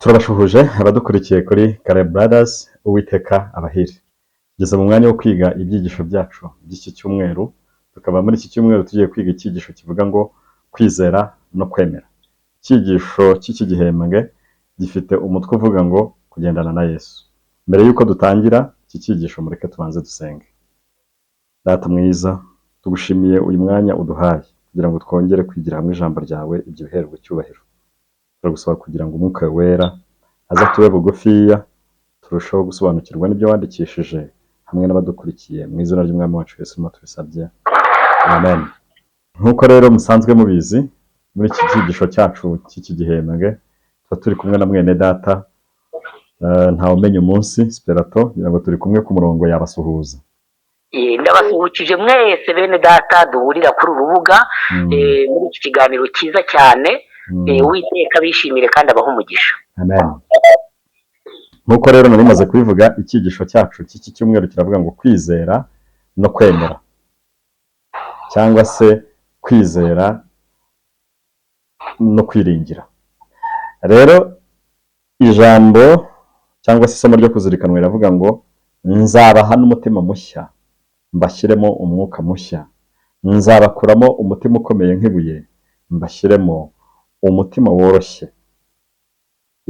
Turabashuhuje abadukurikiye kuri Kare Brothers, Uwiteka abahire. Tugeze mu mwanya wo kwiga ibyigisho byacu by'iki cyumweru, tukaba muri iki cyumweru tugiye kwiga icyigisho kivuga ngo kwizera no kwemera. Icyigisho cy'iki gihembwe gifite umutwe uvuga ngo kugendana na Yesu. Mbere y'uko dutangira iki cyigisho, mureke tubanze dusenge. Data mwiza, tugushimiye uyu mwanya uduhaye kugira ngo twongere kwigira hamwe ijambo ryawe, ibyo biherwe icyubahiro. Turagusaba kugira ngo Umwuka Wera aze atube bugufiya, turusheho gusobanukirwa n'ibyo wandikishije hamwe n'abadukurikiye. Mu izina ry'Umwami wacu Yesu nimo tubisabye, amen. Nk'uko rero musanzwe mubizi, muri iki cyigisho cyacu cy'iki gihembwe tuba turi kumwe na mwene data Ntawumenya umunsi Siperato, kugira ngo turi kumwe ku murongo yabasuhuza. Ndabasuhukije mwese bene data duhurira kuri uru rubuga muri iki kiganiro cyiza cyane. Uwiteka bishimire kandi abahe umugisha. Amen. Nk'uko rero nari maze kubivuga, icyigisho cyacu cy'iki cyumweru kiravuga ngo kwizera no kwemera, cyangwa se kwizera no kwiringira. Rero ijambo cyangwa se isomo ryo kuzirikanwa riravuga ngo nzabaha n'umutima mushya, mbashyiremo umwuka mushya, nzabakuramo umutima ukomeye nk'ibuye, mbashyiremo umutima woroshye.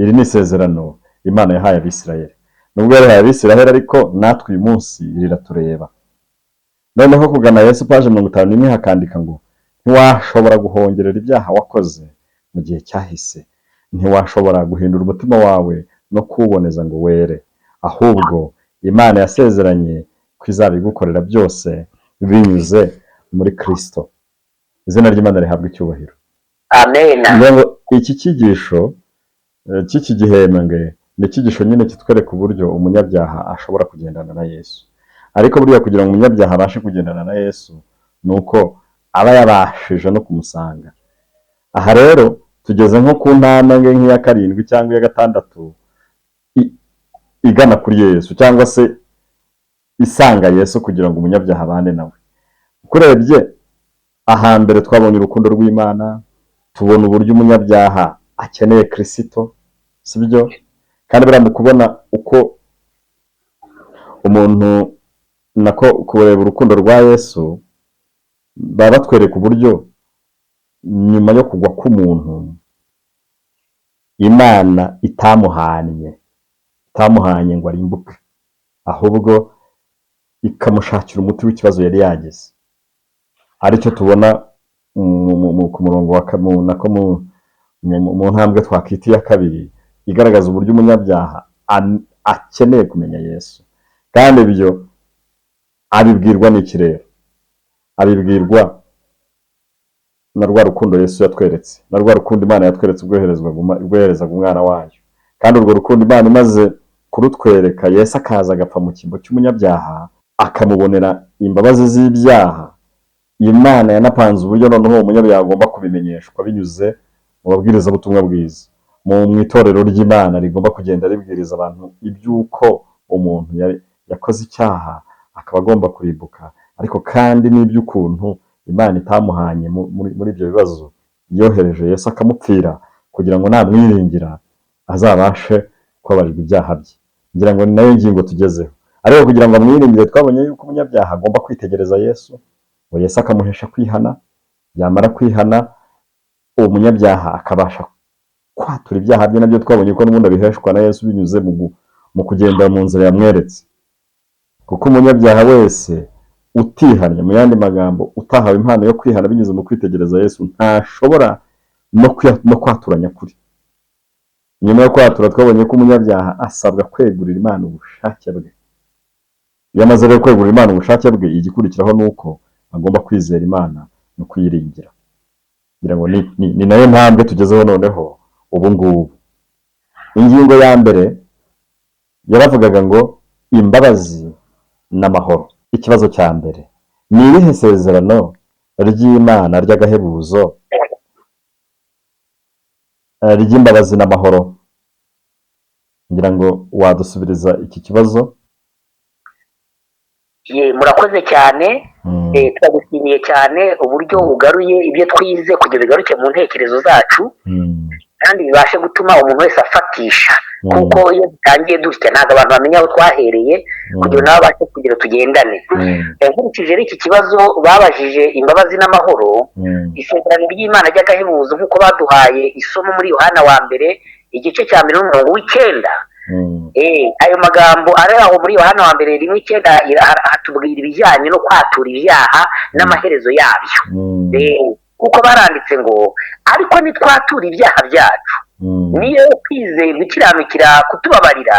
Iri ni isezerano Imana yahaye Abisirayeli. Nubwo yarihaye Abisirayeli, ariko natwe uyu munsi riratureba. Noneho kugana Yesu, paje 51, hakandika ngo ntiwashobora guhongerera ibyaha wakoze mu gihe cyahise, ntiwashobora guhindura umutima wawe no kuwuboneza ngo were, ahubwo Imana yasezeranye ko izabigukorera byose binyuze muri Kristo. Izina ry'Imana rihabwa icyubahiro. Amen. Ngira ngo iki cyigisho cy'iki gihembwe ni icyigisho nyine kitwereka uburyo umunyabyaha ashobora kugendana na Yesu. Ariko buriya kugira ngo umunyabyaha abashe kugendana na Yesu ni uko aba yabashije no kumusanga. Aha rero tugeze nko ku ntambwe nk'iya karindwi cyangwa iya gatandatu igana kuri Yesu, cyangwa se isanga Yesu, kugira ngo umunyabyaha abane nawe. Urebye ahambere twabonye urukundo rw'Imana, tubona uburyo umunyabyaha akeneye Kirisito, sibyo? Kandi buriya mu kubona uko umuntu, nako kureba urukundo rwa Yesu, baba batwereka uburyo nyuma yo kugwa k'umuntu Imana itamuhanye ngo arimbuke, ahubwo ikamushakira umuti w'ikibazo yari yagize, aricyo tubona ku murongo wa nako mu ntambwe twakwita iya kabiri, igaragaza uburyo umunyabyaha akeneye kumenya Yesu. Kandi ibyo abibwirwa n'iki rero? Abibwirwa na rwa rukundo Yesu yatweretse, na rwa rukundo Imana yatweretse ubwo yoherezaga umwana wayo. Kandi urwo rukundo Imana imaze kurutwereka, Yesu akaza agapfa mu cyimbo cy'umunyabyaha, akamubonera imbabazi z'ibyaha, Imana yanapanze uburyo noneho uwo munyabyaha agomba kubimenyeshwa binyuze mu babwirizabutumwa bwiza, mu itorero ry'Imana rigomba kugenda ribwiriza abantu iby'uko umuntu yakoze icyaha akaba agomba kurimbuka, ariko kandi n'iby'ukuntu Imana itamuhanye muri ibyo bibazo, yohereje Yesu akamupfira kugira ngo namwiringira azabashe kubabarirwa ibyaha bye. Ngira ngo ni nayo ngingo tugezeho. Ariko kugira ngo amwiringire, twabonye yuko umunyabyaha agomba kwitegereza Yesu, ngo Yesu akamuhesha kwihana. Yamara kwihana, uwo munyabyaha akabasha kwatura ibyaha bye. Nabyo twabonye ko n'ubundi abiheshwa na Yesu binyuze mu kugendera mu nzira yamweretse, kuko umunyabyaha wese utihannye, mu yandi magambo utahawe impano yo kwihana binyuze mu kwitegereza Yesu, ntashobora no kwatura nyakuri. Nyuma yo kwatura, twabonye ko umunyabyaha asabwa kwegurira Imana ubushake bwe. Iyo amaze rero kwegurira Imana ubushake bwe, igikurikiraho ni uko agomba kwizera Imana no kuyiringira. Ngira ngo ni nayo ntambwe tugezeho noneho ubu ngubu. Ingingo ya mbere yaravugaga ngo imbabazi n'amahoro. Ikibazo cya mbere: ni irihe sezerano ry'Imana ry'agahebuzo ry'imbabazi n'amahoro? Ngira ngo wadusubiriza iki kibazo. Ye, murakoze cyane. Turagushimiye cyane uburyo ugaruye ibyo twize kugira bigaruke mu ntekerezo zacu. Kandi bibashe gutuma umuntu wese afatisha, kuko iyo dutangiye dutya ntabwo abantu bamenya aho twahereye, kugira ngo nabo babashe kugira tugendane. Nkurikije rero iki kibazo babajije, imbabazi n'amahoro, isezerano ry'Imana ry'agahebuzo, nk'uko baduhaye isomo muri Yohana wa mbere igice cya mbere n'umurongo w'icyenda. Ayo magambo ari aho muri Yohana wa mbere 1:9 hatubwira ibijyanye no kwatura ibyaha n'amaherezo yabyo. Kuko baranditse ngo: "Ariko nitwatura ibyaha byacu, niyo kwizerwa gukiranukira kutubabarira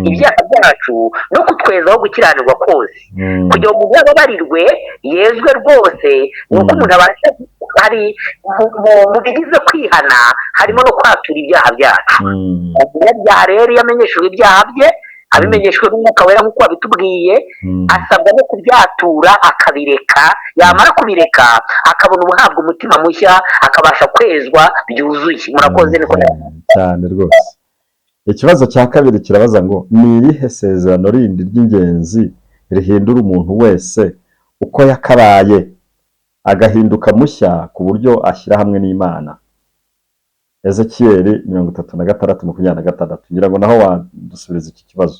ibyaha byacu no kutwezaho gukiranirwa kose." Kugira ngo umuntu ababarirwe yezwe rwose, ni uko umuntu abasha, hari mu bigize kwihana harimo no kwatura ibyaha byacu. Umunyabyaha rero iyo amenyeshejwe ibyaha bye, abimenyeshejwe n'Umwuka Wera nk'uko wabitubwiye, asabwa no kubyatura akabireka. Yamara kubireka akabona ubuhabwa umutima mushya, akabasha kwezwa byuzuye. Murakoze, niko. Cyane rwose. Ikibazo cya kabiri kirabaza ngo: ni irihe sezerano rindi ry'ingenzi rihindura umuntu wese uko yakabaye, agahinduka mushya ku buryo ashyira hamwe n'Imana? Ezekiyeli 36:26. Ngira ngo naho wadusubiza iki kibazo.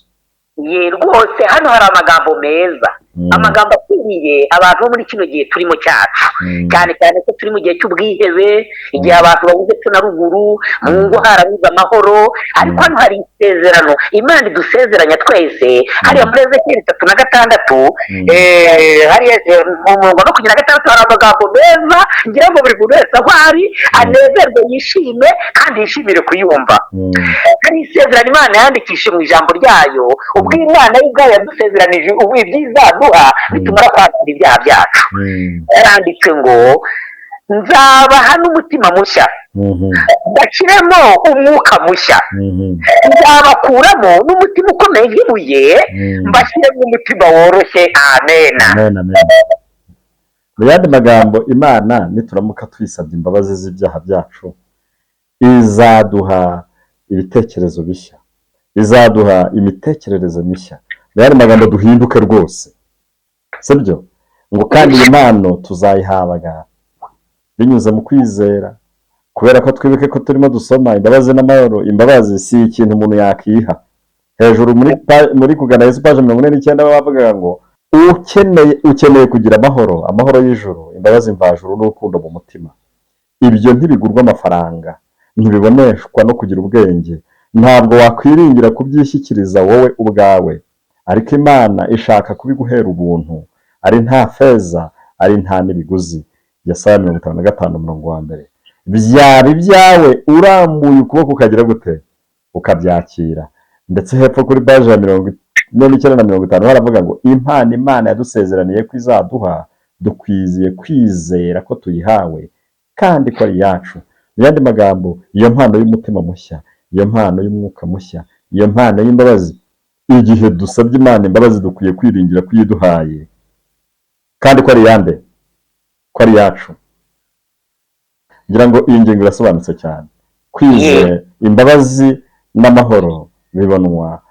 Ye rwose, hano hari amagambo meza, amagambo akwiriye abantu bo muri kino gihe turimo cyacu, cyane cyane ko turi mu gihe cy'ubwihebe, igihe abantu babuze epfo na ruguru, mu ngo harabuze amahoro. Ariko hano hari isezerano Imana idusezeranya twese hariya muri Ezekiyeli 36, hariya mu murongo wa 26 hari amagambo meza ngira ngo buri muntu wese aho ari anezerwe, yishime kandi yishimire kuyumva. Hari isezerano Imana yandikishije mu ijambo ryayo, ubwo Imana yo ubwayo yadusezeranije ubu ibyizaduha bitumara kwakira ibyaha byacu. Yaranditse ngo: "Nzabaha n'umutima mushya, mbashyiremo umwuka mushya, nzabakuramo n'umutima ukomeye nk'ibuye, mbashyiremo umutima woroshye." Amena. Amen, amen. Mu yandi magambo, Imana nituramuka tuyisabye imbabazi z'ibyaha byacu, izaduha ibitekerezo bishya, izaduha imitekerereze mishya. Mu yandi magambo, duhinduke rwose, sibyo? Ngo kandi iyi mpano tuzayihabwa binyuze mu kwizera, kubera ko twibuke ko turimo dusoma imbabazi n'amahoro. Imbabazi si ikintu umuntu yakiha. Hejuru muri Kugana Yesu, paje 49, bavugaga ngo ukeneye kugira amahoro, amahoro y'ijuru, imbabazi mvajuru n'urukundo mu mutima, ibyo ntibigurwa amafaranga, ntibiboneshwa no kugira ubwenge, ntabwo wakwiringira kubyishyikiriza wowe ubwawe. Ariko Imana ishaka kubiguhera ubuntu, ari nta feza, ari nta n'ibiguzi. Yesaya 55 umurongo wa mbere. Byaba ibyawe urambuye ukuboko ukagira gute? Ukabyakira. Ndetse hepfo kuri paji ya 49 na 50 haravuga ngo impano Imana yadusezeraniye ko izaduha, dukwiye kwizera ko tuyihawe kandi ko ari iyacu. Mu yandi magambo, iyo mpano y'umutima mushya, iyo mpano y'umwuka mushya, iyo mpano y'imbabazi, igihe dusabye Imana imbabazi dukwiye kwiringira ko iyiduhaye kandi ko ari iyande, ko ari iyacu. Ngira ngo iyi ngingo irasobanutse cyane. Kwizera, imbabazi n'amahoro bibonwa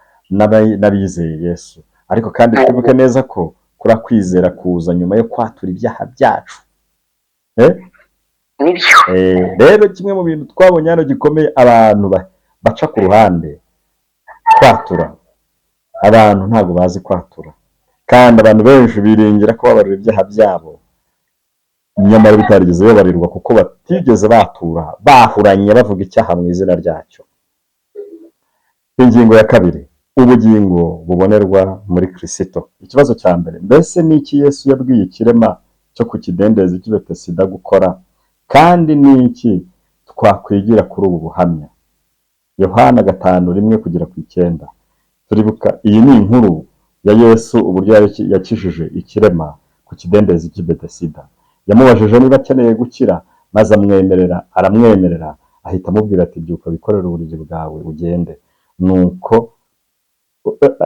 n'abizeye Yesu. Ariko kandi twibuke neza ko kuri kwizera kuza nyuma yo kwatura ibyaha byacu. Nibyo. Rero kimwe mu bintu twabonye hano gikomeye abantu baca ku ruhande, kwatura. Abantu ntabwo bazi kwatura, kandi abantu benshi biringira ko babarira ibyaha byabo, nyamara bitarigeze babarirwa kuko batigeze batura bahuranye bavuga icyaha mu izina ryacyo. Ingingo ya kabiri: ubugingo bubonerwa muri Kirisito. Ikibazo cya mbere: mbese ni iki Yesu yabwiye ikirema cyo ku kidendezi cy'i Betesida gukora, kandi ni iki twakwigira kuri ubu buhamya? Yohana 5:1-9. Turibuka iyi ni inkuru ya Yesu, uburyo yakijije ikirema ku kidendezi cy'i Betesida. Yamubajije niba akeneye gukira, maze amwemerera, aramwemerera, ahita amubwira ati: "Byuka wikorere uburiri bwawe ugende." Nuko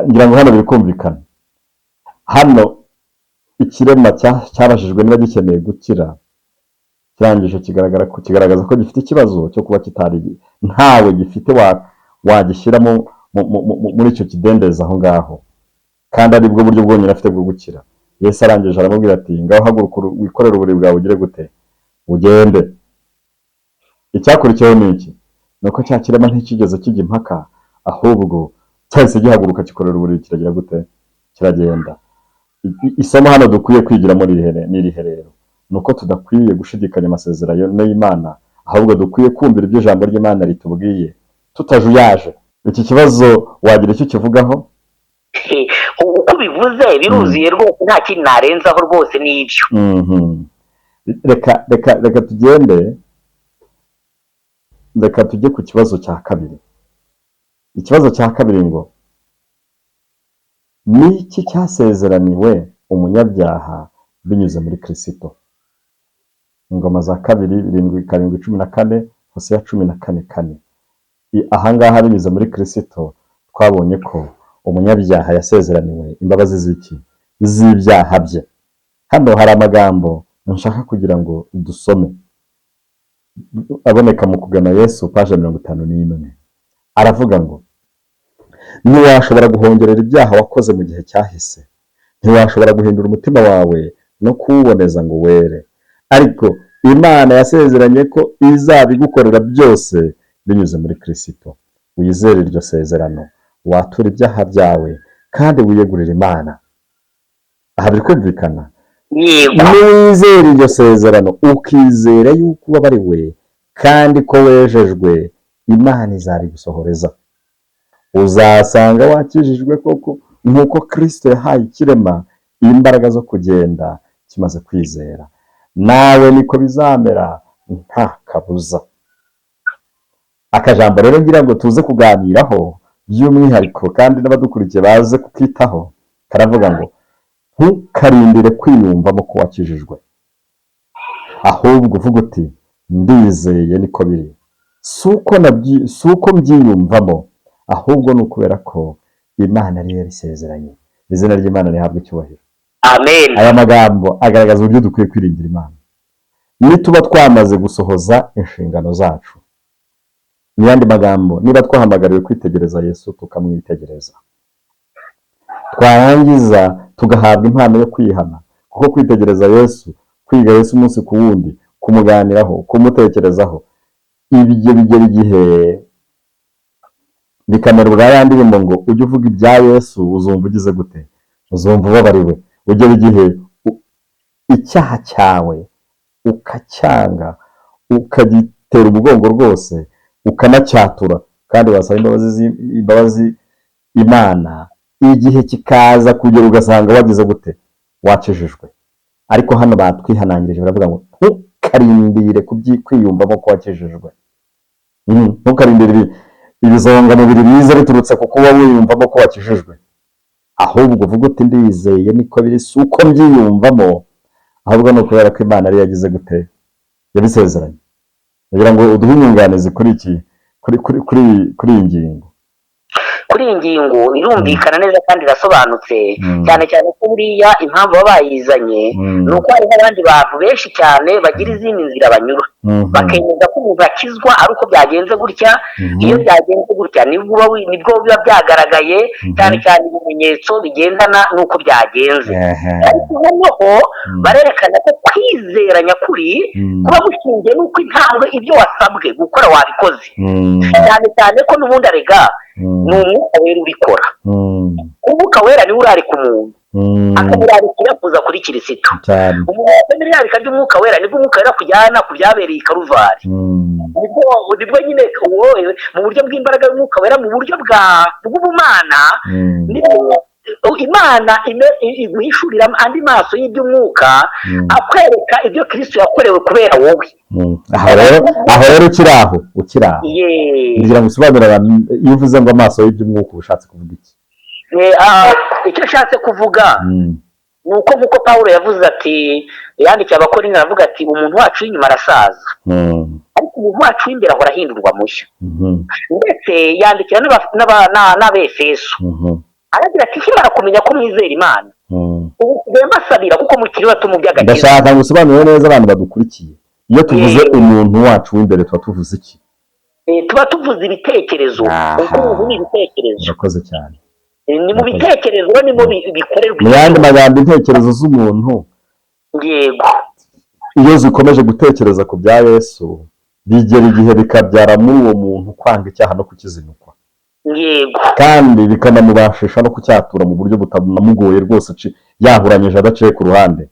ngira ngo hano biri kumvikana. Hano ikirema cyabajijwe niba gikeneye gukira, kirangije kigaragara ko kigaragaza ko gifite ikibazo cyo kuba kitari ntawe gifite wagishyiramo muri icyo kidendezi aho ngaho, kandi ari bwo buryo bwonyine afite bwo gukira. Yesu arangije aramubwira ati: "Ngaho haguruka wikorere uburiri bwawe ugire gute? Ugende." Icyakurikiyeho ni iki? Ni uko cya kirema ntikigeze kijya impaka, ahubwo cyahise gihaguruka kikorera uburiri, kiragira gute? Kiragenda. Isomo hano dukwiye kwigiramo ni irihe rero? Ni uko tudakwiye gushidikanya amasezerano y'Imana, ahubwo dukwiye kumvira ibyo ijambo ry'Imana ritubwiye tutajuyaje. Iki kibazo wagira icyo ukivugaho? Uko ubivuze biruzuye rwose, nta kintu narenzaho rwose, n'ibyo. Reka tugende, reka tujye ku kibazo cya kabiri. Ikibazo cya kabiri ngo: ni iki cyasezeraniwe umunyabyaha binyuze muri Kirisito? Ingoma za Kabiri 7:7-14, Hoseya 14:4. Ahangaha binyuze muri Kirisito twabonye ko umunyabyaha yasezeraniwe imbabazi z'iki? Z'ibyaha bye. Hano hari amagambo nshaka kugira ngo dusome aboneka mu Kugana Yesu, paje 51. Aravuga ngo: ntiwashobora guhongerera ibyaha wakoze mu gihe cyahise, ntiwashobora guhindura umutima wawe no kuwuboneza ngo were, ariko Imana yasezeranye ko izabigukorera byose binyuze muri Kirisito. Wizere iryo sezerano, watura ibyaha byawe kandi wiyegurire Imana. Aha biri kumvikana? Yego. Niwizera iryo sezerano, ukizera yuko ubabariwe kandi ko wejejwe, Imana izabigusohoreza. Uzasanga wakijijwe koko, nk'uko Kirisito yahaye ikirema imbaraga zo kugenda kimaze kwizera. Nawe niko bizamera nta kabuza. Akajambo rero ngira ngo tuze kuganiraho by'umwihariko, kandi n'abadukurikiye baze kukitaho, karavuga ngo: ntukarindire kwiyumvamo ko wakijijwe, ahubwo uvuga uti: ndizeye, niko biri, si uko mbyiyumvamo, ahubwo ni ukubera ko Imana ariyo yabisezeranye. Izina ry'Imana rihabwa icyubahiro. Amen. Aya magambo agaragaza uburyo dukwiye kwiringira Imana nituba twamaze gusohoza inshingano zacu. Mu yandi magambo, niba twahamagariwe kwitegereza Yesu, tukamwitegereza, twarangiza tugahabwa impano yo kwihana, kuko kwitegereza Yesu, kwiga Yesu umunsi ku wundi, kumuganiraho, kumutekerezaho, ibyo bigera igihe bikamera ubwa ya ndirimbo ngo: ujye uvuga ibya Yesu, uzumva ugize gute? Uzumva ubabariwe. Ugera igihe icyaha cyawe ukacyanga, ukagitera umugongo rwose, ukanacyatura, kandi wasaba imbabazi Imana, igihe kikaza kugera ugasanga wagize gute? Wakijijwe. Ariko hano batwihanangirije, baravuga ngo: ntukarindire kwiyumvamo ko wakijijwe. Ntukarindire ibizongamubiri biza biturutse ku kuba wiyumvamo ko wakijijwe, ahubwo uvuga uti: ndizeye, niko biri, si uko mbyiyumvamo, ahubwo ni ukubera ko Imana ariyo yagize gute? Yabisezeranye. Kugira ngo uduhe inyunganizi kuri iki kuri kuri kuri kuri iyi ngingo. Kuri iyi ngingo irumvikana neza kandi irasobanutse, cyane cyane ko buriya impamvu baba bayizanye ni uko hariho abandi bantu benshi cyane bagira izindi nzira banyura, bakemeza ko umuntu akizwa ari uko byagenze gutya. Iyo byagenze gutya nibwo biba byagaragaye, cyane cyane ibimenyetso bigendana n'uko byagenze. Ariko hano ho barerekana ko kwizera nyakuri kuba gushingiye n'uko intambwe, ibyo wasabwe gukora, wabikoze, cyane cyane ko n'ubundi arega ni Umwuka Wera ubikora. Umwuka Wera niwe urarika umuntu, akamurarikira kuza kuri Kirisito. Umuntu wakwemera irarika ry'Umwuka Wera, nibwo Umwuka Wera akujyana ku byabereye i Karuvari. Nibwo nyine wowe mu buryo bw'imbaraga y'Umwuka Wera, mu buryo bw'ubumana, nibwo Imana iguhishurira andi maso y'iby'umwuka, akwereka ibyo Kirisito yakorewe kubera wowe. Aho rero ukiri aho, ngira ngo usobanurire abantu: iyo uvuze ngo amaso y'iby'umwuka, uba ushatse kuvuga iki? Icyo ashatse kuvuga ni uko, nk'uko Pawulo yavuze ati, yandikiye Abakorinto aravuga ati: umuntu wacu w'inyuma arasaza, ariko umuntu wacu w'imbere ahora ahindurwa mushya. Ndetse yandikira n'Abefeso, aragira ati: nkimara kumenya ko mwizera Imana, ubu nsigaye mbasabira kuko mukiri bato mu by'agakiza. Ndashaka ngo usobanurire neza abantu badukurikiye: iyo tuvuze umuntu wacu w'imbere, tuba tuvuze iki? Tuba tuvuze ibitekerezo. Ubwo ubu ni ibitekerezo. Urakoze cyane. Ni mu bitekerezo nimo bikorerwa. Mu yandi magambo, intekerezo z'umuntu, iyo zikomeje gutekereza ku bya Yesu. Bigera igihe bikabyara muri uwo muntu kwanga icyaha no kukizinukwa, kandi bikanamubashisha no kucyatura mu buryo butanamugoye rwose, yahuranyije adaciye ku ruhande.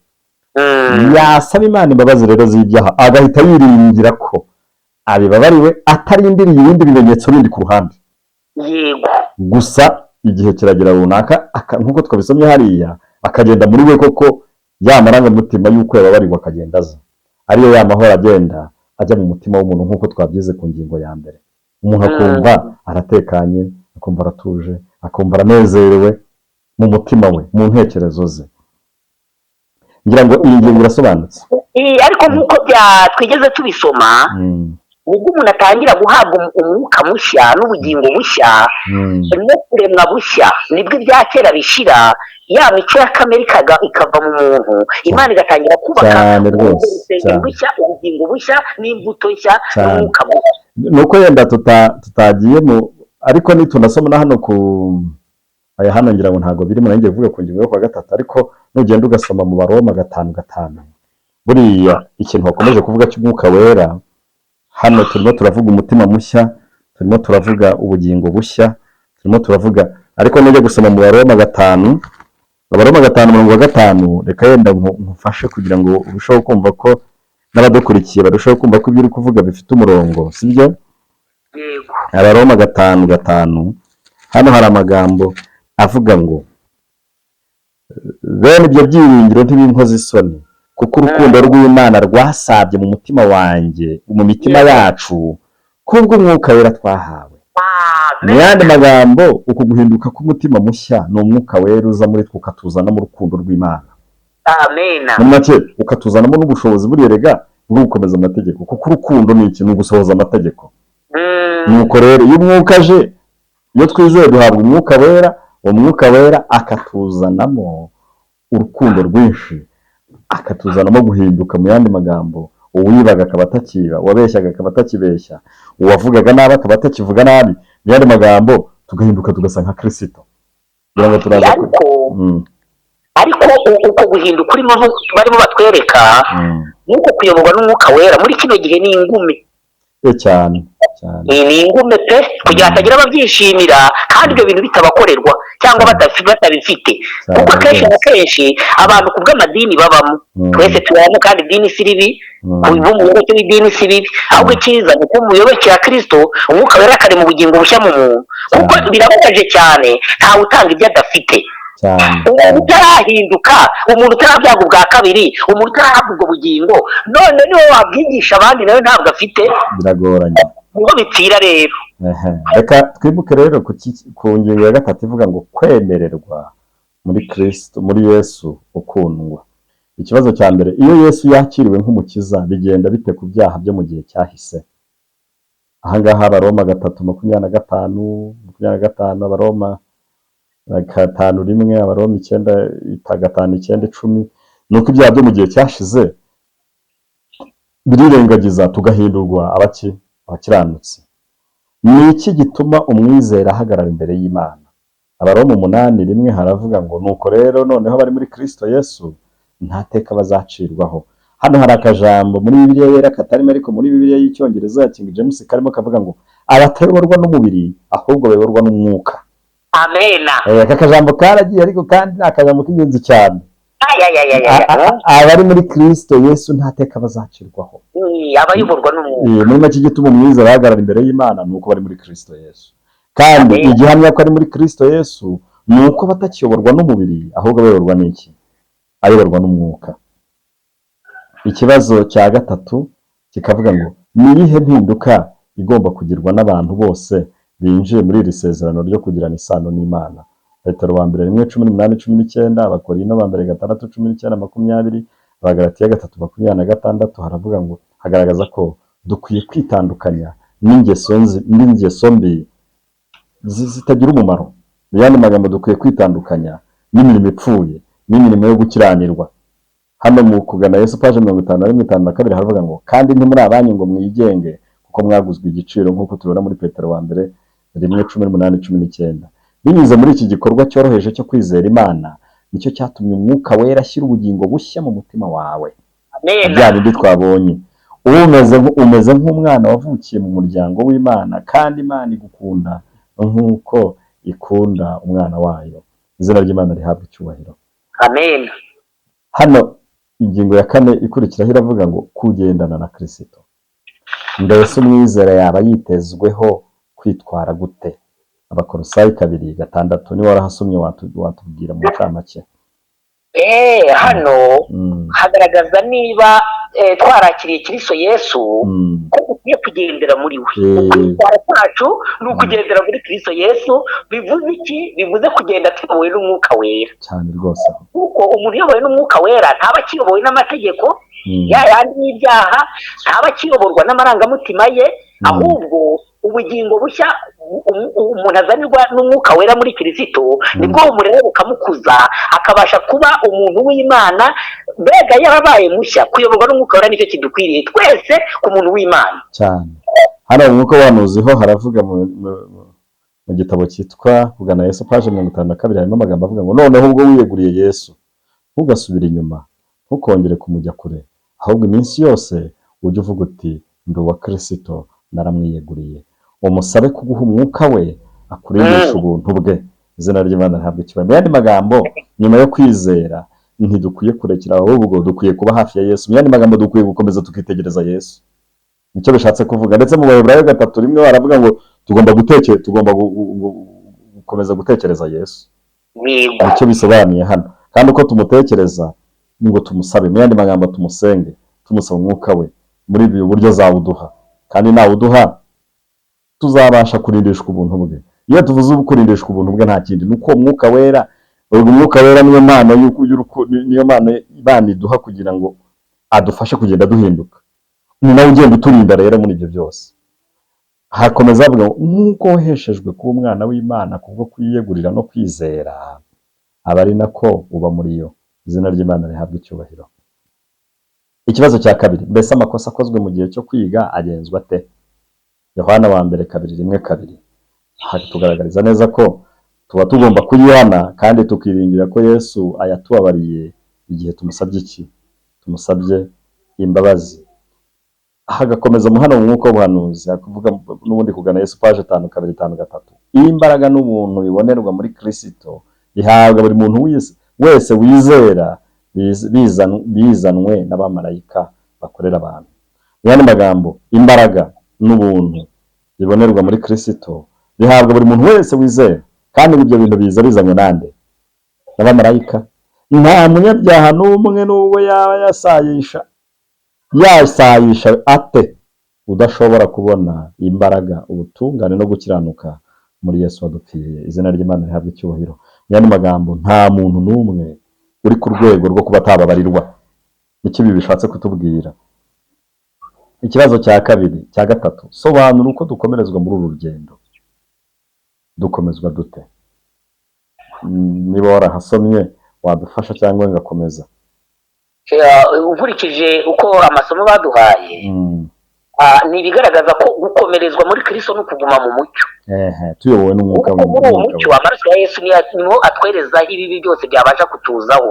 Yasaba Imana imbabazi rero z'ibyaha, agahita yiringira ko abibabariwe, atarindiriye ibindi bimenyetso bindi ku ruhande. Gusa igihe kiragera runaka, nk'uko twabisomye hariya, akagenda muri we koko ya marangamutima y'uko yababariwe akagenda aza, ariyo ya mahoro agenda ajya mu mutima w'umuntu, nk'uko twabyize ku ngingo ya mbere. Umuntu akumva aratekanye, akumva aratuje, akumva aranezerewe mu mutima we, mu ntekerezo ze. Ngira ngo iyi ngingo irasobanutse. Ariko nk'uko twigeze tubisoma, nibwo umuntu atangira guhabwa umwuka mushya n'ubugingo bushya no kuremwa bushya, nibwo ibya kera bishira, ya mico ya kamere ikava mu muntu, Imana igatangira kubaka Cyane rwose, urusengero cyane. rushya, ubugingo bushya n'imbuto nshya Cyane. n'umwuka mushya. Nuko yenda tutagiye mu, ariko nitunasoma na hano ku aya hano, ngira ngo ntabwo birimo, nanjye kuvuga ku ngingo yo kuwa gatatu, ariko nugenda ugasoma mu Baroma 5:5, buriya ikintu bakomeje kuvuga cy'Umwuka Wera, hano turimo turavuga umutima mushya, turimo turavuga ubugingo bushya, turimo turavuga, ariko nujya gusoma mu Baroma 5, Abaroma 5:5, reka yenda nkufashe kugira ngo urusheho kumva ko n'abadukurikiye barusheho kumva ko ibyo uri kuvuga bifite umurongo, sibyo? Yego. Abaroma 5:5, hano hari amagambo avuga ngo: "Bene ibyo byiringiro ntibinkoza isoni, kuko urukundo rw'Imana rwasabye mu mutima wanjye, mu mitima yacu, kubw'Umwuka Wera twahawe." Mu yandi magambo, uku guhinduka k'umutima mushya ni Umwuka Wera uza muri twe, ukatuzanamo urukundo rw'Imana. Amena. Muri make, ukatuzanamo n'ubushobozi buriya rega bwo gukomeza amategeko, kuko urukundo ni ikintu gusohoza amategeko. Nuko rero iyo Umwuka aje, iyo twizeye duhabwa Umwuka Wera, uwo Mwuka Wera akatuzanamo urukundo rwinshi, akatuzanamo guhinduka. Mu yandi magambo, uwibaga akaba atakiba, uwabeshyaga akaba atakibeshya, uwavugaga nabi akaba atakivuga nabi. Mu yandi magambo, tugahinduka tugasa nka Kirisito. Kugira ngo turaza Ariko ariko uko guhinduka urimo barimo batwereka, nuko kuyoborwa n'Umwuka Wera muri kino gihe ni ingume. Cyane cyane. Ni ingume pe, kugira hatagira ababyishimira kandi ibyo bintu bitabakorerwa cyangwa batabifite, kuko akenshi na kenshi abantu ku bw'amadini babamo, twese tubamo, kandi idini si ribi. Kuba umuyoboke w'idini si bibi, ahubwo icyiza ni ukuba umuyoboke wa Kirisito, Umwuka Wera akari mu bugingo bushya mu muntu, kuko birababaje cyane, ntawe utanga ibyo adafite. Umuntu utarahinduka, umuntu utarabyaga ubwa kabiri, umuntu utarahabwa ubwo bugingo, none niwe wabwigisha abandi, nawe ntabwo afite. Biragoranye. Niho bipfira rero. Ehe. Reka twibuke rero ku ngingo ya gatatu ivuga ngo kwemererwa muri Kristo, muri Yesu ukundwa. Ikibazo cya mbere: iyo Yesu yakiriwe nk'umukiza, bigenda bite ku byaha byo mu gihe cyahise? Ahangaha Abaroma 3:25, 25, Abaroma 5:1, Abaroma 9, 5:9, 10, ni uko ibyaha byo mu gihe cyashize birirengagiza, tugahindurwa abaki abakiranutsi. Ni iki gituma umwizera ahagarara imbere y'Imana? Abaroma 8:1 haravuga ngo: "Nuko rero noneho abari muri Kristo Yesu nta teka bazacirwaho." Hano hari akajambo muri Bibiliya Yera katarimo, ariko muri Bibiliya y'Icyongereza ya King James karimo, kavuga ngo: "Abatayoborwa n'umubiri, ahubwo bayoborwa n'umwuka." Amena. Aka kajambo karagiye, ariko kandi ni akajambo k'ingenzi cyane. Ayayayaya. Abari muri Kristo Yesu nta teka bazacirwaho. Abayoborwa n'umwuka. Muri make, igituma umwizera ahagarara imbere y'Imana ni uko bari muri Kristo Yesu, kandi Amen. igihamya ko ari muri Kristo Yesu ni uko batakiyoborwa n'umubiri, ahubwo abayoborwa n'iki? Ayoborwa n'umwuka. Ikibazo cya gatatu kikavuga ngo: ni iyihe mpinduka igomba kugirwa n'abantu bose binjiye muri iri sezerano ryo kugirana isano n'Imana? Petero wa mbere 1:18, 19, Abakorinto ba mbere 6:19, 20, Abagalatiya 3:26, haravuga ngo hagaragaza ko dukwiye kwitandukanya n'ingeso mbi zitagira umumaro. Mu yandi magambo, dukwiye kwitandukanya n'imirimo ipfuye n'imirimo yo gukiranirwa. Hano mu Kugana Yesu, paje 51, 52, haravuga ngo: "Kandi ntimuri abanyu ngo mwigenge, kuko mwaguzwe igiciro," nk'uko tubibona muri Petero wa mbere 1:18, 19. Binyuze muri iki gikorwa cyoroheje cyo kwizera Imana, nicyo cyatumye Umwuka Wera ashyira ubugingo bushya mu mutima wawe. Amena. Bya bindi twabonye. Umeze nk'umwana wavukiye mu muryango w'Imana, kandi Imana igukunda nk'uko ikunda umwana wayo. Izina ry'Imana rihabwa icyubahiro. Amen. Hano ingingo ya kane ikurikiraho iravuga ngo kugendana na Kirisito. Mbese umwizera yaba yitezweho kwitwara gute? Abakolosayi 2:6, niba warahasomye watubwira mu ncamake. Hano hagaragaza niba twarakiriye Kristo Yesu, ko dukwiye kugendera muri we. Ukwitwara kwacu ni ukugendera muri Kristo Yesu. Bivuze iki? Bivuze kugenda tuyobowe n'Umwuka Wera. Cyane rwose. Kuko umuntu uyobowe n'Umwuka Wera ntaba akiyobowe n'amategeko ya yandi y'ibyaha, ntaba akiyoborwa n'amarangamutima ye, ahubwo ubugingo bushya umuntu azanirwa n'Umwuka Wera muri Kirisito nibwo bumureba bukamukuza, akabasha kuba umuntu w'Imana, mbega yarabaye mushya. Kuyoborwa n'Umwuka Wera nicyo kidukwiriye twese ku muntu w'Imana. Cyane. Hano mu mwuka w'ubuhanuzi ho haravuga mu gitabo cyitwa Kugana Yesu, paje 52, harimo amagambo avuga ngo: "Noneho ubwo wiyeguriye Yesu, ntugasubire inyuma, ntukongere kumujya kure, ahubwo iminsi yose ujye uvuga uti: 'Ndi uwa Kirisito, naramwiyeguriye.' Umusabe kuguha Umwuka we akurindisha ubuntu bwe." Izina ry'Imana rihabwa icyubahiro. Mu yandi magambo, nyuma yo kwizera ntidukwiye kurekera, ahubwo dukwiye kuba hafi ya Yesu. Mu yandi magambo, dukwiye gukomeza tukitegereza Yesu, nicyo bishatse kuvuga. Ndetse mu Baheburayo 3:1 baravuga ngo tugomba gukomeza gutekereza Yesu. Nicyo bisobanuye hano. Kandi uko tumutekereza ngo tumusabe, mu yandi magambo tumusenge, tumusaba Umwuka we muri ibi buryo azawuduha, kandi nawuduha tuzabasha kurindishwa ubuntu bwe. Iyo tuvuze kurindishwa ubuntu bwe, nta kindi, ni uko uwo Mwuka Wera, ubwo Umwuka Wera niyo mpano niyo mpano Imana iduha kugira ngo adufashe kugenda duhinduka. Ni nawe ugenda uturinda rero muri ibyo byose. Hakomeza havuga ngo: "Nk'uko waheshejwe kuba umwana w'Imana kubwo kwiyegurira no kwizera, aba ari nako uba muri yo." Izina ry'Imana rihabwa icyubahiro. Ikibazo cya kabiri: mbese amakosa akozwe mu gihe cyo kwiga agenzwa ate? Yohana wa mbere 2:1-2. Aha tugaragariza neza ko tuba tugomba kuyihana kandi tukiringira ko Yesu ayatubabariye igihe tumusabye iki? Tumusabye imbabazi. Hagakomeza mu hano mu mwuka w'ubuhanuzi, hakuvuga n'ubundi Kugana Yesu, paje 5:2-5:3: "Imbaraga n'ubuntu bibonerwa muri Kristo bihabwa buri muntu wese wizera, bizanwe n'abamarayika bakorera abantu." Mu yandi magambo, imbaraga n'ubuntu bibonerwa muri Kristo bihabwa buri muntu wese wizera, kandi ibyo bintu biza bizanywe nande? N'abamarayika. Nta munyabyaha n'umwe, n'ubwo yaba yasayisha ate, udashobora kubona imbaraga, ubutungane no gukiranuka muri Yesu wadupfiriye. Izina ry'Imana rihabwa icyubahiro. Mu yandi magambo, nta muntu n'umwe uri ku rwego rwo kuba atababarirwa. Nicyo ibi bishatse kutubwira. Ikibazo cya kabiri, cya gatatu: sobanura uko dukomerezwa muri uru rugendo. Dukomezwa dute? Niba warahasomye wadufasha cyangwa ngakomeza. Nkurikije uko amasomo baduhaye, ni ibigaragaza ko gukomerezwa muri Kristo no kuguma mu mucyo. Ehe, tuyobowe n'Umwuka. Kuko muri uwo mucyo, amaraso ya Yesu niho atwerezaho ibibi byose byabasha kutuzaho,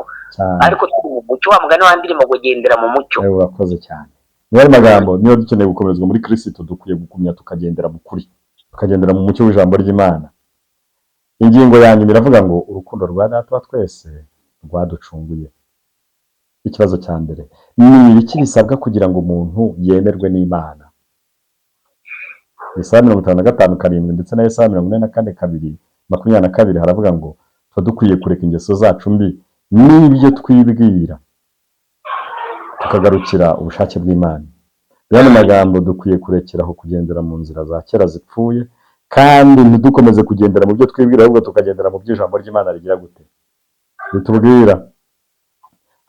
ariko turi mu mucyo, wa mugani wa ndirimbo ngo gendera mu mucyo. Ewe, urakoze cyane. Mu yandi magambo, niba dukeneye gukomerezwa muri Kristo, dukwiye gukumya tukagendera mu kuri, tukagendera mu mucyo w'ijambo ry'Imana. Ingingo ya nyuma iravuga ngo urukundo rwa Data wa twese rwaducunguye. Ikibazo cya mbere: ni ibiki bisabwa kugira ngo umuntu yemerwe n'Imana? Yesaya 55:7 ndetse na Yesaya 44:2-22 haravuga ngo tuba dukwiye kureka ingeso zacu mbi n'ibyo twibwira, tukagarukira ubushake bw'Imana. Mu yandi magambo, dukwiye kurekeraho kugendera mu nzira za kera zipfuye, kandi ntidukomeze kugendera mu byo twibwira, ahubwo tukagendera mu byo ijambo ry'Imana rigira gute? Ritubwira.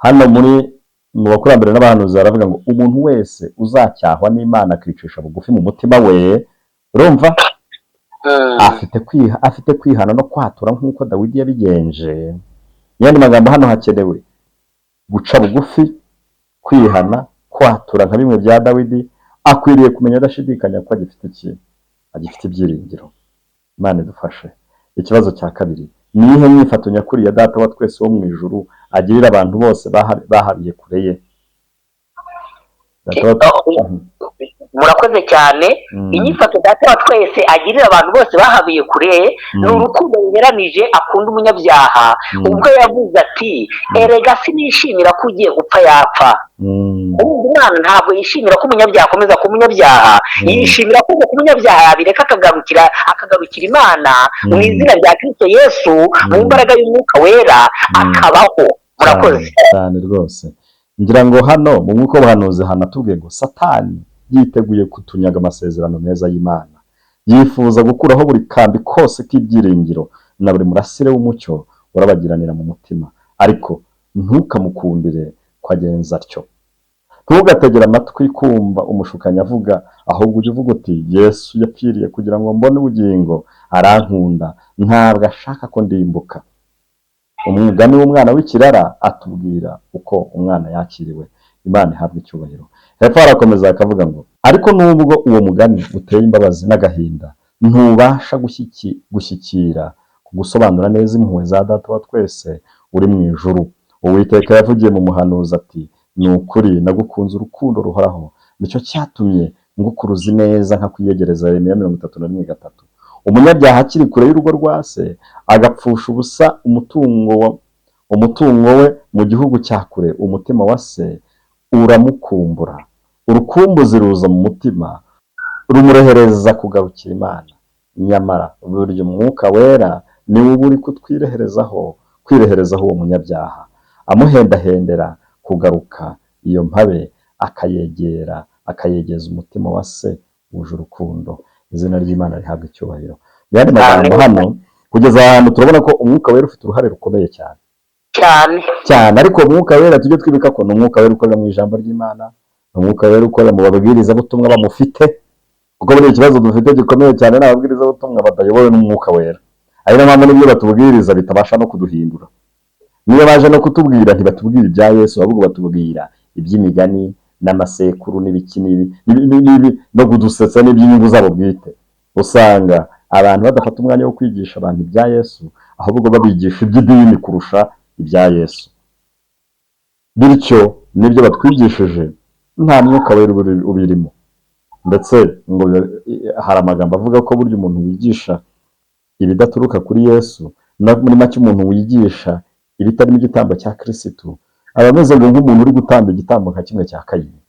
Hano mu Bakurambere n'Abahanuzi baravuga ngo umuntu wese uzacyahwa n'Imana akicisha bugufi mu mutima we, urumva, afite kwihana no kwatura nk'uko Dawidi yabigenje. Mu yandi magambo, hano hakenewe guca bugufi, kwihana, kwatura nka bimwe bya Dawidi. Akwiriye kumenya adashidikanya ko agifite iki? Agifite ibyiringiro. Imana idufashe. Ikibazo cya kabiri: ni iyihe myifato nyakuri ya Data wa twese wo mu ijuru agirira abantu bose bahabiye kure ye? Data wa- Murakoze cyane. Inyifato Data wa twese agirira abantu bose bahabiye kure ni urukundo runyuranije akunda umunyabyaha, ubwo yavuze ati: "Erega sinishimira ko ugiye gupfa yapfa." Urumva, Imana ntabwo yishimira ko umunyabyaha akomeza kuba umunyabyaha. Yishimira ko umunyabyaha yabireka akagarukira Imana mu izina rya Kristo Yesu, mu mbaraga y'Umwuka Wera, akabaho. Murakoze. Cyane cyane rwose. Ngira ngo hano mu mwuka w'ubuhanuzi hanatubwiye ngo Satani yiteguye kutunyaga amasezerano meza y'Imana, yifuza gukuraho buri kambi kose k'ibyiringiro na buri murasire w'umucyo urabagiranira mu mutima. Ariko ntukamukundire ko agenza atyo. Ntugategere amatwi kumva umushukanyi avuga, ahubwo ujye uvuga uti: "Yesu yapfiriye kugira ngo mbone ubugingo, arankunda, ntabwo ashaka ko ndimbuka." Umugani w'umwana w'ikirara atubwira uko umwana yakiriwe. Imana ihabwa icyubahiro. Hepfo harakomeza akavuga ngo: "Ariko nubwo uwo mugani uteye imbabazi n'agahinda, ntubasha gushyikira ku gusobanura neza impuhwe za Data wa twese uri mu ijuru. Uwiteka yavugiye mu muhanuzi ati: 'Ni ukuri nagukunze urukundo ruhoraho, nicyo cyatumye ngukuruza ineza nkakwiyegereza.' Yeremiya 31:3. Umunyabyaha akiri kure y'urugo rwa se, agapfusha ubusa umutungo we mu gihugu cya kure, umutima wa se uramukumbura. Urukumbuzi ruza mu mutima rumurehereza kugarukira Imana. Nyamara burya Umwuka Wera niwe uba uri kutwireherezaho, kwireherezaho uwo munyabyaha, amuhendahendera kugaruka iyo mpabe, akayegera, akayegeza umutima wa se wuje urukundo. Izina ry'Imana rihabwa icyubahiro. Mu yandi magambo, hano kugeza ahantu turabona ko Umwuka Wera ufite uruhare rukomeye cyane. Cyane. Cyane. Ariko Umwuka Wera, tujye twibuka ko ni Umwuka Wera ukorera mu ijambo ry'Imana, ni Umwuka Wera ukorera mu babwirizabutumwa bamufite, kuko muri ikibazo dufite gikomeye cyane ni ababwirizabutumwa badayobowe n'Umwuka Wera. Ari nayo mpamvu n'ibyo batubwiriza bitabasha no kuduhindura. Niyo baje no kutubwira, ntibatubwira ibya Yesu, ahubwo batubwira iby'imigani n'amasekuru n'ibiki n'ibi n'ibi no kudusetsa n'iby'inyungu zabo bwite. Usanga abantu badafata umwanya wo kwigisha abantu ibya Yesu, ahubwo babigisha iby'idini kurusha ibya Yesu. Bityo n'ibyo batwigishije nta Mwuka Wera ubirimo. Ndetse ngo hari amagambo avuga ko burya umuntu wigisha ibidaturuka kuri Yesu, muri make umuntu wigisha ibitarimo igitambo cya Kirisitu, aba ameze ngo nk'umuntu uri gutamba igitambo nka kimwe cya Kayini.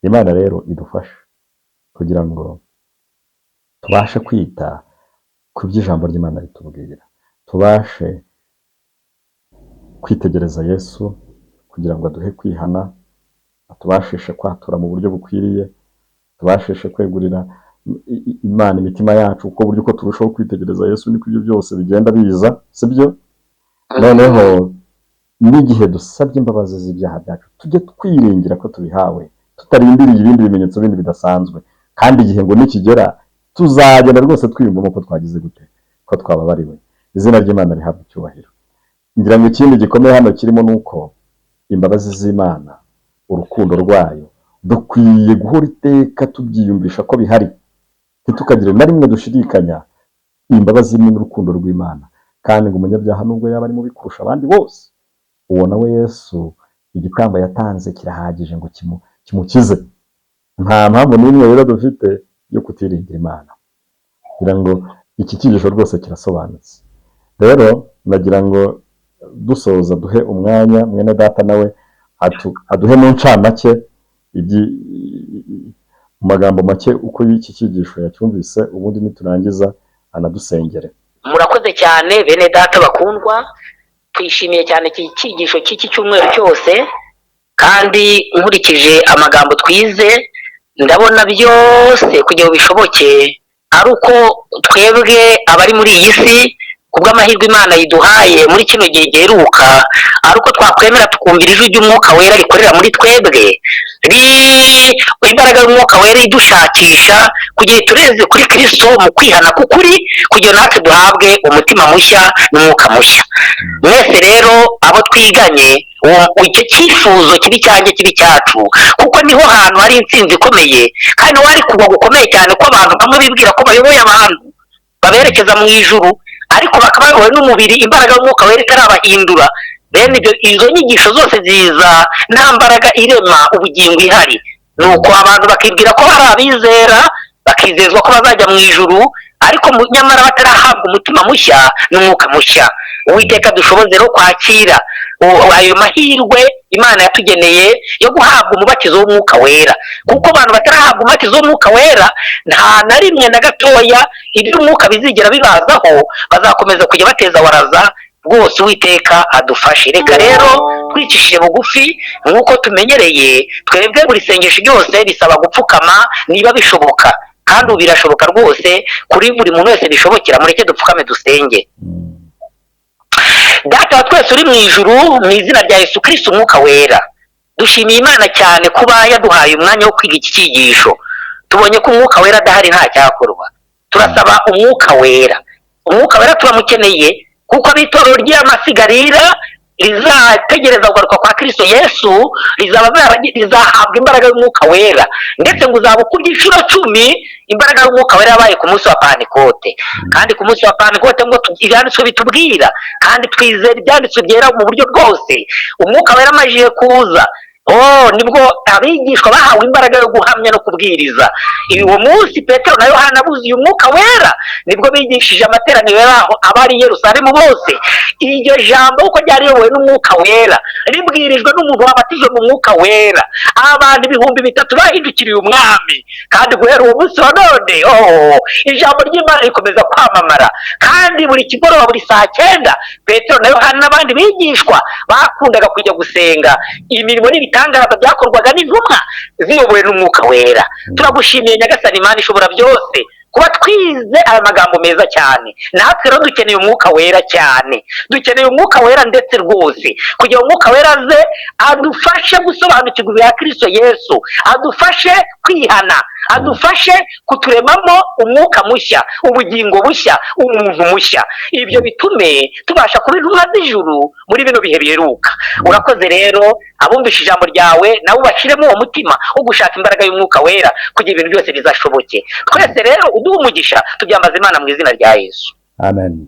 Imana rero idufashe kugira ngo tubashe kwita ku byo ijambo ry'Imana ritubwira, tubashe kwitegereza Yesu kugira ngo aduhe kwihana, atubashishe kwatura mu buryo bukwiriye, tubashishe kwegurira Imana imitima yacu, kuko buryo uko turushaho kwitegereza Yesu niko ibyo byose bigenda biza, sibyo? Noneho n'igihe dusabye imbabazi z'ibyaha byacu, tujye twiringira ko tubihawe, tutarindiriye ibindi bimenyetso bindi bidasanzwe. Kandi igihe ngo nikigera, tuzagenda rwose twiyumvamo ko twagize gute, ko twababariwe. Izina ry'Imana rihabwa icyubahiro. Ngira ngo ikindi gikomeye hano kirimo ni uko imbabazi z'Imana, urukundo rwayo, dukwiye guhora iteka tubyiyumvisha ko bihari, ntitukagire na rimwe dushidikanya imbabazi n'urukundo rw'Imana. Kandi ngo umunyabyaha, nubwo yaba ari mubi kurusha abandi bose, uwo nawe Yesu igitambo yatanze kirahagije ngo kimukize. Nta mpamvu n'imwe rero dufite yo kutiringira Imana. Kugira ngo iki cyigisho rwose kirasobanutse. Rero nagira ngo dusoza duhe umwanya mwene data nawe aduhe mu ncamake, mu magambo make, uko iki cyigisho yacyumvise, ubundi niturangiza anadusengere. Murakoze cyane, bene data bakundwa. Twishimiye cyane iki cyigisho cy'iki cyumweru cyose, kandi nkurikije amagambo twize, ndabona byose kugira ngo bishoboke ari uko twebwe abari muri iyi si, kubw'amahirwe Imana yiduhaye muri kino gihe giheruka, ari uko twakwemera tukumvira ijwi ry'Umwuka Wera rikorera muri twebwe, imbaraga y'Umwuka Wera idushakisha kugira itureze kuri Kristo mu kwihana k'ukuri, kugira natwe duhabwe umutima mushya n'umwuka mushya. Mwese rero abo twiganye, icyo cyifuzo kibi cyanjye kibi cyacu, kuko niho hantu hari intsinzi ikomeye, kandi niho hari kugwa gukomeye cyane, ko abantu bamwe bibwira ko bayoboye abantu baberekeza mu ijuru, ariko bakaba bayobowe n'umubiri, imbaraga y'Umwuka Wera itarabahindura. Bene ibyo, izo nyigisho zose ziza nta mbaraga irema ubugingo ihari. Nuko abantu bakibwira ko hari abizera, bakizezwa ko bazajya mu ijuru, ariko nyamara batarahabwa umutima mushya n'umwuka mushya. Uwiteka dushoboze rero kwakira ayo mahirwe Imana yatugeneye yo guhabwa umubatizo w'umwuka wera, kuko abantu batarahabwa umubatizo w'umwuka wera nta na rimwe na gatoya iby'umwuka bizigera bibazaho, bazakomeza kujya bateza waraza rwose. Uwiteka adufashe. Reka rero twicishije bugufi nk'uko tumenyereye twebwe, buri sengesho ryose risaba gupfukama niba bishoboka, kandi ubu birashoboka rwose kuri buri muntu wese bishobokera. Mureke dupfukame dusenge. Data wa twese uri mu ijuru, mu izina rya Yesu Kristo umwuka wera, dushimiye Imana cyane kuba yaduhaye umwanya wo kwiga iki cyigisho. Tubonye ko umwuka wera adahari nta cyakorwa. Turasaba umwuka wera. Umwuka wera turamukeneye, kuko ab'itorero ry'amasigarira rizategereza kugaruka kwa Kristo Yesu rizahabwa imbaraga y'umwuka wera, ndetse ngo uzaba ukubye inshuro 10 imbaraga y'umwuka wera yabaye ku munsi wa Pantekote. Kandi ku munsi wa Pantekote, ngo ibyanditswe bitubwira, kandi twizera ibyanditswe byera mu buryo bwose, umwuka wera amajije kuza, oh, nibwo abigishwa bahawe imbaraga yo guhamya no kubwiriza. Uwo munsi Petero na Yohana buzuye umwuka wera, nibwo bigishije amateraniro yaho abari i Yerusalemu bose iryo jambo, kuko ryari riyobowe n'umwuka wera, ribwirijwe n'umuntu wabatijwe mu mwuka wera. Abantu 3000 bahindukiriye umwami, kandi guhera uwo munsi wa none, oh, ijambo ry'Imana rikomeza kwamamara. Kandi buri kigoroba, buri saa 9, Petero na Yohana n'abandi bigishwa bakundaga kujya gusenga. Imirimo n'ibitangaza byakorwaga n'intumwa ziyobowe n'umwuka wera. Turagushimiye Nyagasani Imana ishobora byose kuba twize aya magambo meza cyane. Natwe rero dukeneye umwuka wera cyane, dukeneye umwuka wera ndetse rwose, kugira ngo umwuka wera aze adufashe gusobanukirwa ibya Kristo Yesu, adufashe kwihana, adufashe kuturemamo umwuka mushya, ubugingo bushya, umuntu mushya. Ibyo bitume tubasha kuba intumwa z'ijuru muri bino bihe biheruka. Urakoze rero. Abumvishe ijambo ryawe nabo ubashyiremo uwo mutima wo gushaka imbaraga y'umwuka wera, kugira ibintu byose bizashoboke. Twese rero uduhe umugisha. Tubyambaza Imana mu izina rya Yesu. Amen.